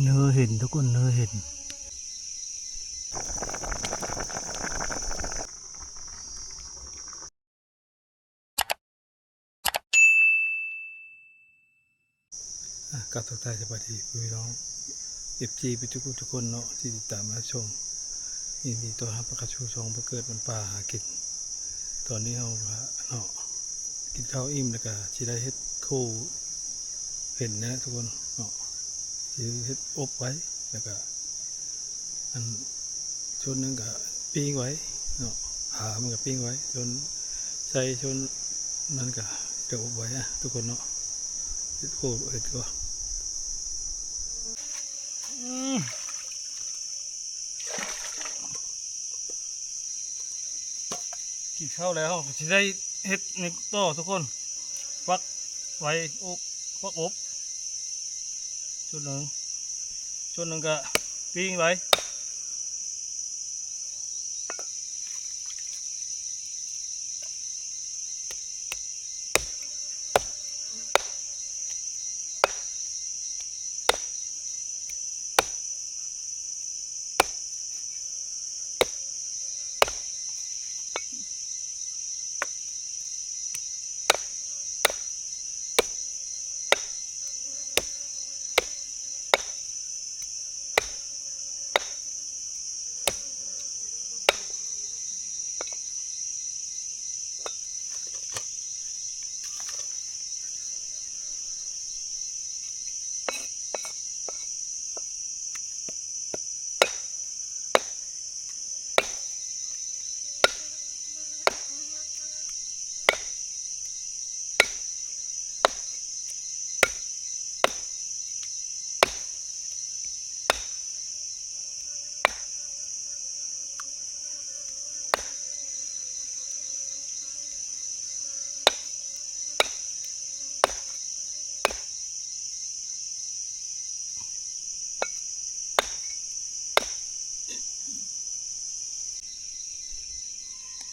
ເນີເຫັນ ທຸກຄົນ ເນີເຫັນ. ອ່າ ກາບທັກທາຍສະບາຍດີພີ່ນ້ອງ ເອັຟຊີ ເບິດທຸກຄົນເນາະ ທີ່ຕິດຕາມຮັບຊົມ. ຍິນດີຕ້ອນຮັບເຂົ້າສູ່ຊ່ອງ ບໍ່ເກີດ ບ້ານປ່າຫາກິນ. ຕອນນີ້ເຮົາກະເນາະ ກິນເຂົ້າອີ່ມແລ້ວກະຊິໄດ້ເຮັດໂຄ ເຫັນແຫຼະທຸກຄົນເນາະ ຊິເຮັດອົບໄວ້ ແລ້ວກະ ອັນ ສ່ວນໜຶ່ງກະປີ້ງໄວ້ເນາະ ຫາມັນກະປີ້ງໄວ້ ສ່ວນໃສ່ ສ່ວນນັ້ນກະຈະອົບໄວ້ ອະ ທຸກຄົນເນາະ. ເຮັດໂຄ ເຮັດກໍ ອືມ ກິນເຂົ້າແລ້ວ ເຮົາກະຊິໄດ້ເຮັດນີ້ຕໍ່ທຸກຄົນ ຟັກໄວ້ອົບ ຟັກອົບ ສ່ວນໜຶ່ງ ສ່ວນໜຶ່ງກະປີ້ງໄວ້.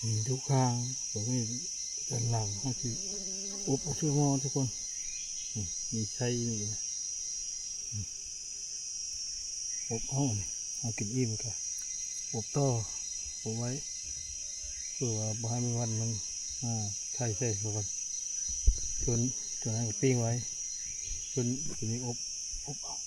ມີທຸກຢ່າງ ກໍມີດ້ານຫຼັງ ເຮົາຊິອົບເອົາຊື່ໝໍ້ທຸກຄົນ. ນີ້ ມີໄຊ ມີ ອົບເອົາ ເຮົາກິນອີ່ມກະອົບຕໍ່ ອົບໄວ້ ເພື່ອວ່າບໍ່ໃຫ້ແມງວັນມັນມາໄຂ່ໃສ່ກ່ອນ. ສ່ວນ ສ່ວນນັ້ນກະປີ້ງໄວ້ ສ່ວນ ສ່ວນນີ້ອົບ ອົບເອົາ.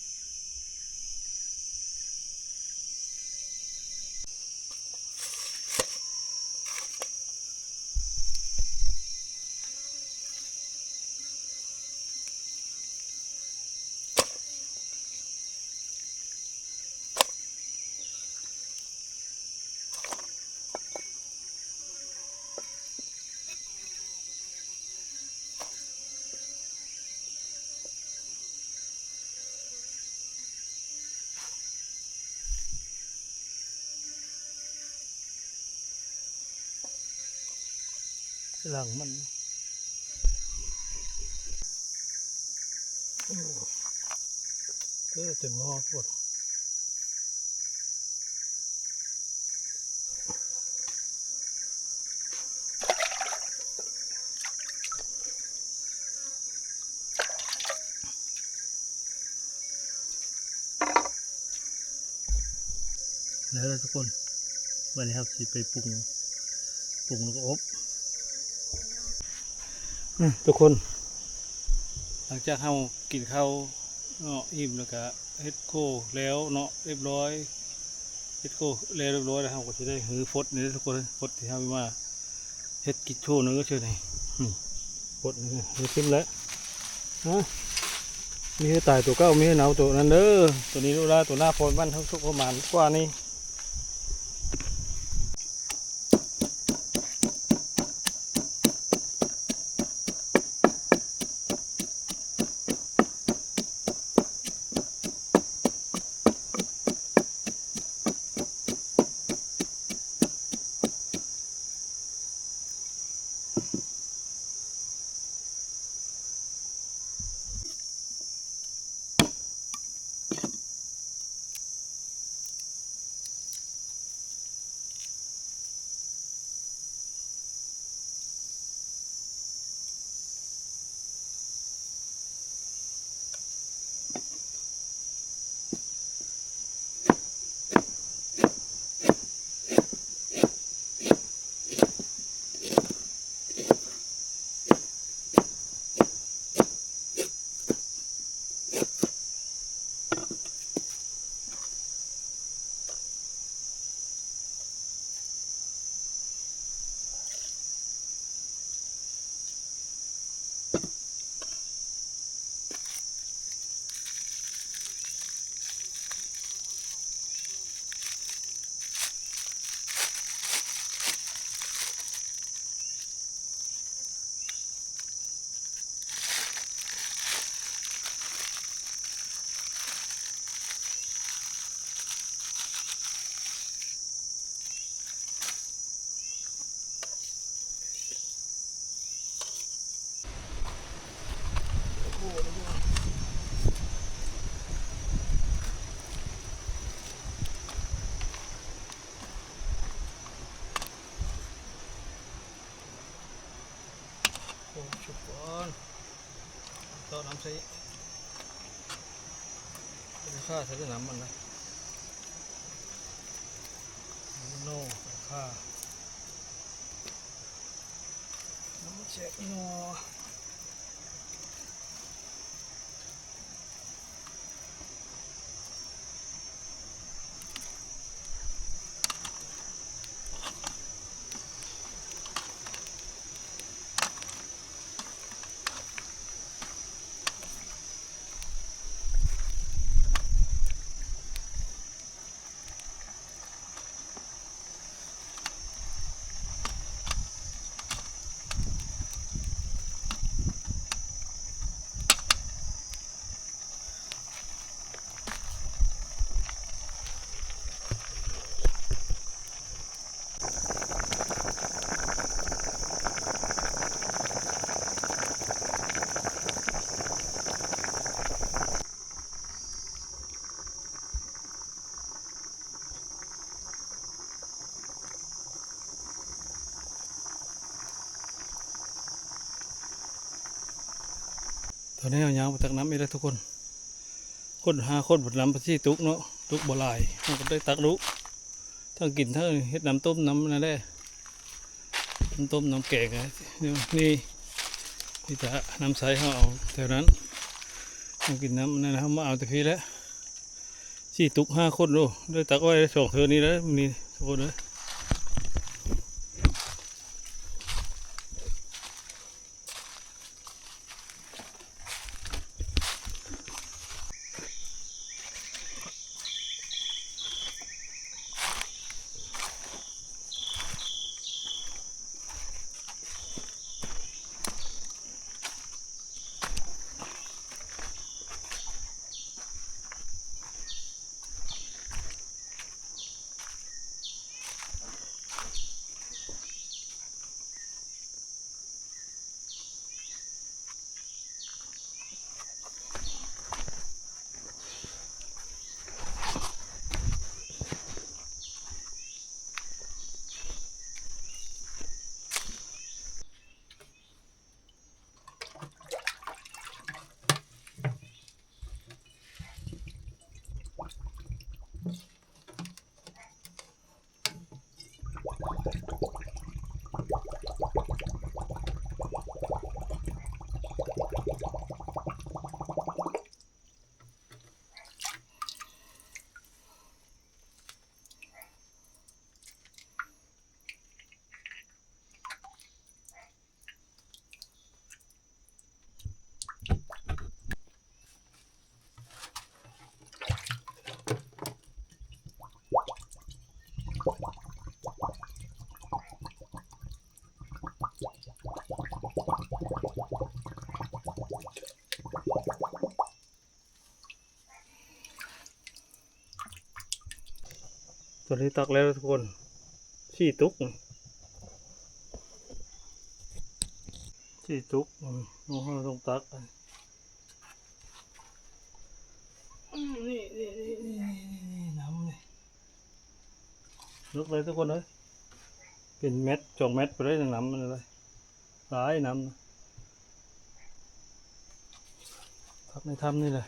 ຫຼັງມັນ ເອີ ເຕັມໝໍ້ໂພດ. ແລ້ວທຸກຄົນ ບາດນີ້ເຮົາຊິໄປປຸງ ປຸງແລ້ວກໍອົບ. ອືມ ທຸກຄົນ ຫຼັງຈາກເຮົາກິນເຂົ້າເນາະ ອີ່ມແລ້ວກະເຮັດໂຄແລ້ວເນາະ ຮຽບຮ້ອຍ ເຮັດໂຄແລ້ວຮຽບຮ້ອຍແລ້ວ ເຮົາກໍຊິໄດ້ຮື້ຟົດນີ້ເດີທຸກຄົນ ຟົດທີ່ເຮົາມາເຮັດກິນໂຊໜຶ່ງເທື່ອນີ້ ນີ້ ຟົດນີ້ ນີ້ຖິ້ມແລ້ວ ຮະ ມີໃຫ້ຕາຍໂຕເກົ່າ ມີໃຫ້ເນົ່າໂຕນັ້ນເດີ. ໂຕນີ້ລູກຫຼານ ໂຕໜ້າພໍມັນ ເຮົາສຸກປະມານກວ່ານີ້. ອ ໃສ່ ຂ້າໃສ່ແຕ່ນ້ຳມັນນະ ໂນ ຂ້າ ນ້ຳມັນແຊບເນາະ. ຕອນນີ້ເຮົາຍ່າງໄປຕັກນ້ຳອີກແລ້ວທຸກຄົນ. ຄົນຫ້າຄົນ ບັດນ້ຳໄປສີ່ຕຸກເນາະ, ຕຸກບໍ່ຫຼາຍ ເຮົາກໍໄດ້ຕັກດຸ ທັງກິນທັງເຮັດນ້ຳຕົ້ມ ນ້ຳນັ້ນແຫຼະ ນ້ຳຕົ້ມນ້ຳແກງ. ນີ້ ມີແຕ່ນ້ຳໃສ ເຮົາເອົາແຖວນັ້ນ ນ້ຳກິນນ້ຳນັ້ນ ເຮົາມາເອົາແຕ່ພີ້ແຫຼະ. ສີ່ຕຸກຫ້າຄົນ ໂອ້ ໄດ້ຕັກໄວ້ສອງເທື່ອນີ້ແຫຼະມື້ນີ້ທຸກຄົນເອີຍ. ຕອນນີ້ຕັກແລ້ວທຸກຄົນ ສີ່ຕຸກ ສີ່ຕຸກ ອືມ ເຮົາຕ້ອງຕັກ ອືມ ນີ້ ນີ້ ນີ້ ນີ້ ນີ້ ນ້ຳນີ້ ເລິກເລີຍທຸກຄົນເອີຍ ເປັນແມັດສອງແມັດໄປເລີຍ ນ້ຳມັນເລີຍ. ຫຼາຍນ້ຳນະ ພັກໃນຖ້ຳນີ້ແຫຼະ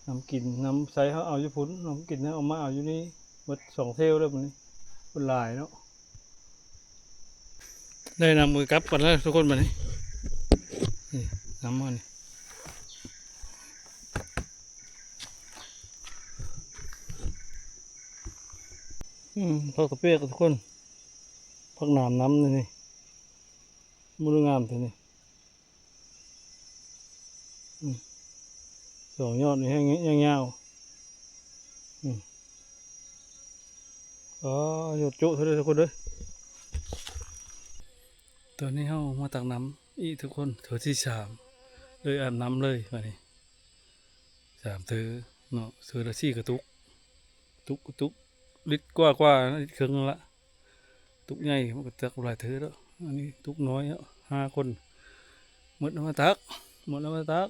ນ້ຳກິນນ້ຳໃສເຮົາເອົາຢູ່ພຸ້ນ ນ້ຳກິນເຮົາເອົາມາເອົາຢູ່ນີ້ ໝົດສອງເຊວແລ້ວມື້ນີ້ ຄົນຫຼາຍເນາະ. ໄດ້ນ້ຳກໍກັບກ່ອນແລ້ວທຸກຄົນບັດນີ້ ນີ້ນ້ຳເຮົານີ້ ອືມ ຜັກຕະເປກທຸກຄົນ ຜັກໜາມນ້ຳນີ້ ນີ້ ບໍ່ໄດ້ງາມແທ້ນີ້ ອືມ ສອງຍອດນີ້ແຮງຍາວໆ ອືມ ອໍ ຍອດໂຈະເທື່ອເດີທຸກຄົນເດີ. ຕອນນີ້ເຮົາມາຕັກນ້ຳອີກທຸກຄົນ ເທື່ອທີສາມ ເລີຍອາບນ້ຳເລີຍບາດນີ້ ສາມເທື່ອເນາະ ເທື່ອລະສີ່ກະຕຸກ ຕຸກ ຕຸກ ລິດກວ່າໆ ລິດເຄິ່ງນັ້ນລະ. ຕຸກໃຫຍ່ມັນກໍຕັກຫຼາຍເທື່ອແລ້ວ ອັນນີ້ຕຸກນ້ອຍເນາະ ຫ້າຄົນ ໝົດເອົາມາຕັກ ໝົດເອົາມາຕັກ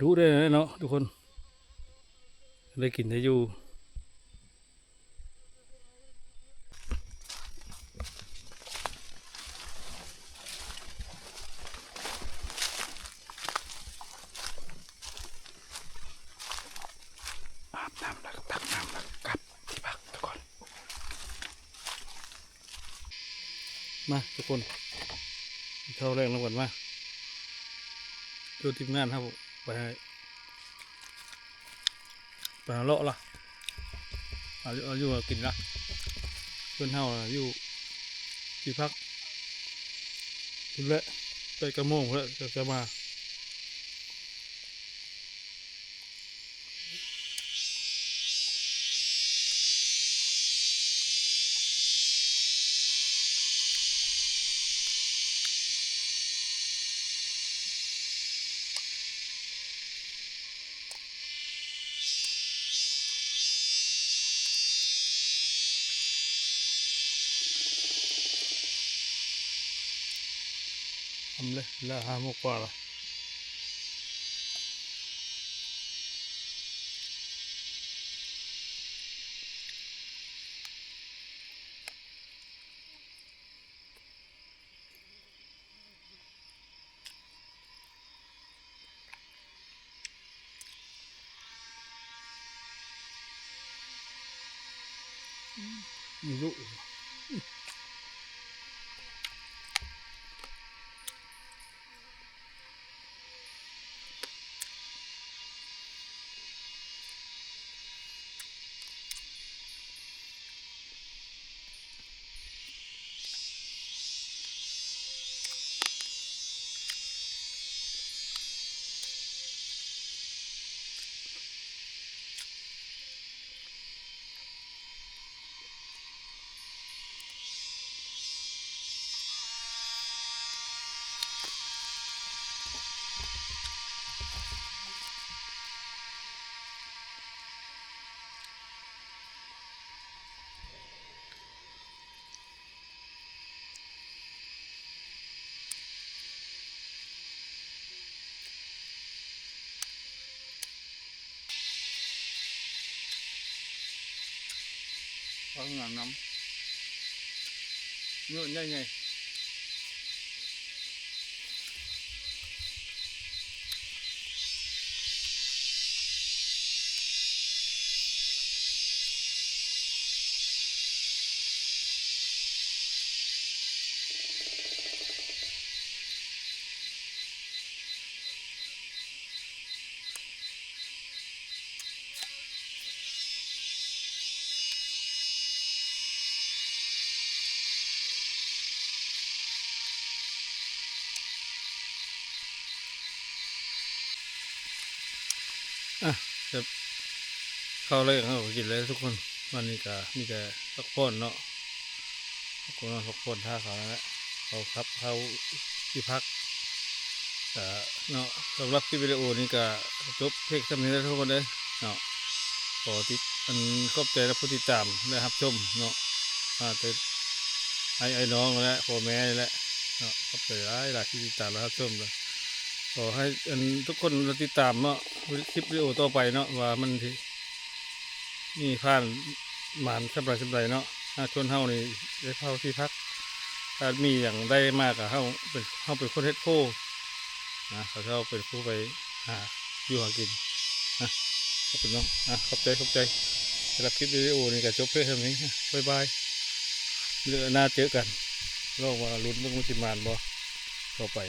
ດຸໄດ້ເນາະທຸກຄົນ ໄດ້ກິນໄດ້ຢູ່. ມາທຸກຄົນ ກິນເຂົ້າແລງນຳກັນມາ ໂຕທີມງານເຮົາໄປ ໄປຫາເລາະລະ ເອົາ ເອົາຢູ່ຫາກິນລະ ເພື່ອນເຮົາຢູ່ທີ່ພັກພຸ້ນແຫຼະ ໃກ້ເກົ້າໂມງພຸ້ນແຫຼະ ຈະ ຈະມາ. ຄ່ຳເລີຍ ລະຫ້າໂມງກວ່າລະ. ຜັກຫຍັງນຳ ເຍອະໃຫຍ່ໆ. ອ່ະ ແບບ ເຂົ້າແລງເຮົາກໍກິນແລ້ວທຸກຄົນ ວັນນີ້ກໍມີແຕ່ພັກຜ່ອນເນາະ ພັກຜ່ອນ ພັກຜ່ອນທ່າເຂົານັ້ນແຫຼະ ເຂົາຂັບເຂົ້າທີ່ພັກ ກະເນາະ ສຳລັບຄລິບວິດີໂອນີ້ກະຈົບພຽງສ່ຳນີ້ແຫຼະທຸກຄົນເອີຍເນາະ ຂໍຕິດ ອັນ ຂອບໃຈນຳຜູ້ຕິດຕາມ ແລະ ຮັບຊົມເນາະ ມາແຕ່ອ້າຍ ອ້າຍນ້ອງ ແລະ ພໍ່ແມ່ນີ້ແຫຼະເນາະ ຂອບໃຈຫຼາຍໆທີ່ຕິດຕາມ ແລະ ຮັບຊົມ ຂໍໃຫ້ ອັນ ທຸກຄົນຕິດຕາມເນາະ ຄລິບວິດີໂອຕໍ່ໄປເນາະ ວ່າມັນຊິ ນີ້ຜ່ານມາສ່ຳໃດສ່ຳໃດເນາະ ຫາກຊົນເຮົານີ້ໄດ້ເຂົ້າທີ່ພັກ ຖ້າມີຫຍັງໄດ້ມາກໍເຮົາເປັນ ເຮົາເປັນຄົນເຮັດໂພນະ ເຂົາເຈົ້າເປັນຜູ້ໄປຫາຢູ່ຫາກິນນະ ຂອບຄຸນເນາະ ອ່ະ ຂອບໃຈ ຂອບໃຈ ສຳລັບຄລິບວິດີໂອນີ້ກໍຈົບພຽງເທົ່ານີ້ ບາຍບາຍ ມື້ໜ້າເຈີກັນ ລອງວ່າລຸ້ນເບິ່ງມັນຊິໝານບໍ່ ຕໍ່ໄປ.